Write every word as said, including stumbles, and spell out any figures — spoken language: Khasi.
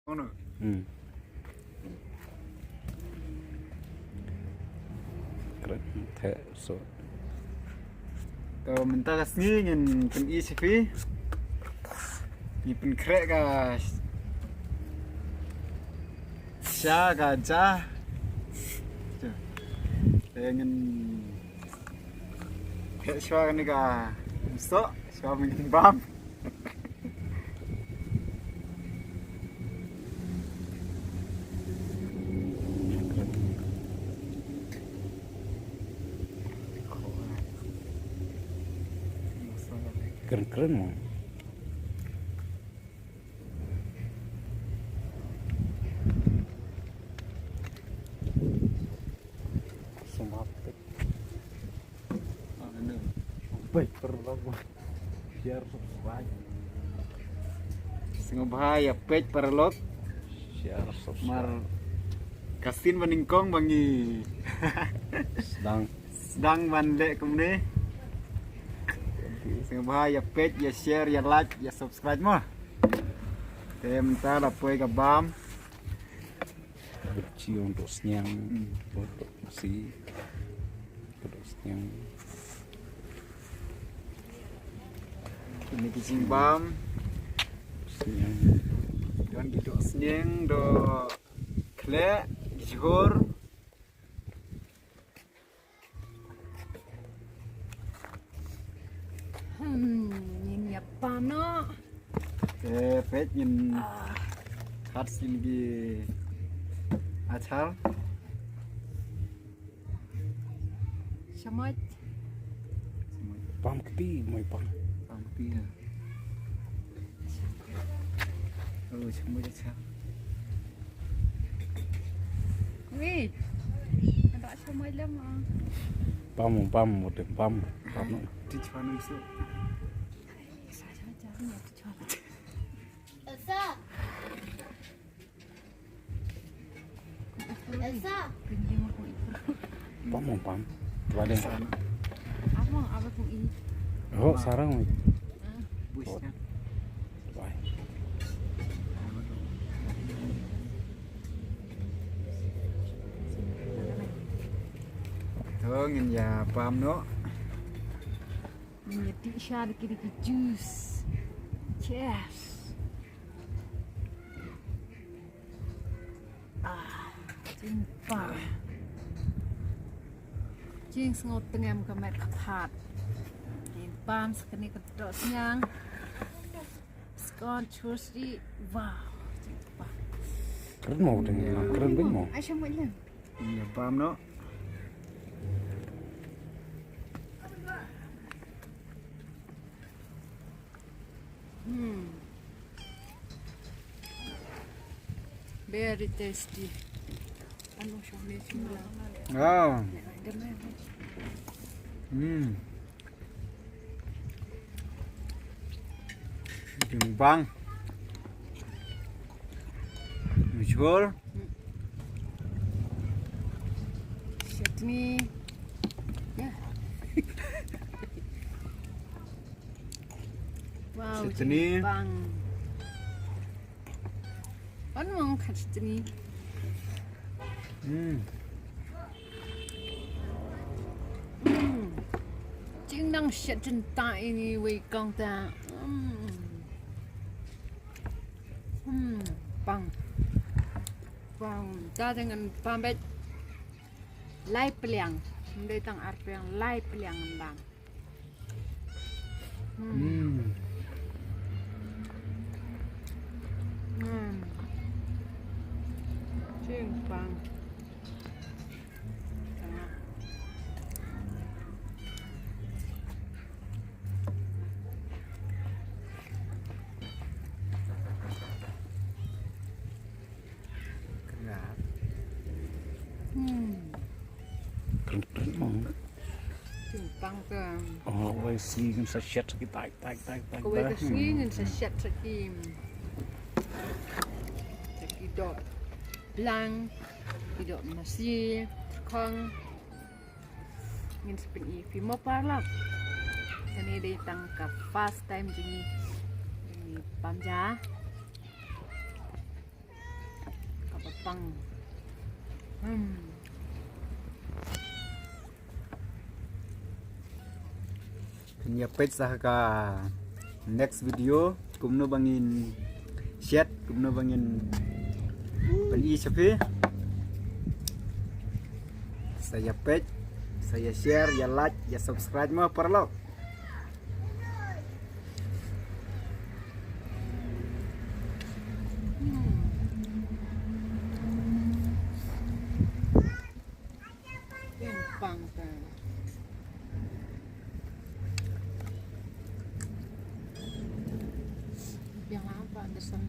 Ono. Hmm. Kren te so. To mynta ka sngi ngin pyni sha phi. Ngi pynkhreh ka sha ka ja. Te ngin khreh shuwa kane ka umsoh shuwa ba ngin bam. Kren kren mo. Sngewbha peit. Peit paralok. Share, subscribe. Sngewbha ïa peit paralok. Share, subscribe. Mar ka sien ba nyngkong ba ngi sdang sdang ban leh kumne. Sngewbha ïa peit, ïa share, ïa like, ïa subscribe mo. Te mynta la poi ka bam. Bad chi ong to sniang. Hmm. To si. To sniang. Ini ki jingbam. Sniang. Don ki to sniang, to khleh, ki jhur. Hmm, ngin ïa pam noh. Te peit ngin, ah, hat sien ki achar. Shamoit. Pam kti, moi pam. Pam kti ha. Oh, shamoit achar. Wei. Ada shamoit lem ah. Pam, pam, pam, pam. Pam. Ti chwa nang su. Sa chwa chwa ni ti chwa. Elsa. Elsa. Pam, pam. Wale. Apa, apa kong ini? Oh, sarang. Ah. Bye. To ngin ïa pam noh. Ngin ïa tih sha da ki, da ki juice. Cheers. Ah, jingpang. Jingsngew tngem ka met ka phad. Jingpang sa kane ka doh sniang. Scone church di. Wow, jingpang. Kren mo, kren mo. Ai shamoit lem. Ïa pam noh. Hmm. Very tasty. Anu shong ni shong la. Ah. Hmm. Jingbang. Mishwar. Chutney. Ya. Wow, chutney. Jingbang. Wan mong khat chutney. Hmm. Hmm. Jingnang shet jynta ini wei kong ta. Hmm. Hmm. Pang. Pang. Ta dengan pambet. Lai pliang. Ndai tang ar pliang, lai pliang ndang. Hmm. Hmm. Jingpang. Hmm. Kren kren mo. Jingpang ka. Oh, wei sngi ngin sa shet sa ki tai tai tai tai. Kawei ka sngi ngin sa shet sa ki. Sa ki doh blang, ki doh masi, tyrkhong. Ngin sa pyni phi mo paralok. Kane dei tang ka first time jong ngi. Jong ngi pam ja. Pang. Hmm. Phin ïa peit sa ha ka next video kumno ba ngin shet, kumno ba ngin pyni sha phi. Sa ïa peit, sa ïa share, ïa like, ïa subscribe mo paralok. Pang ta. Biang apa, ada sang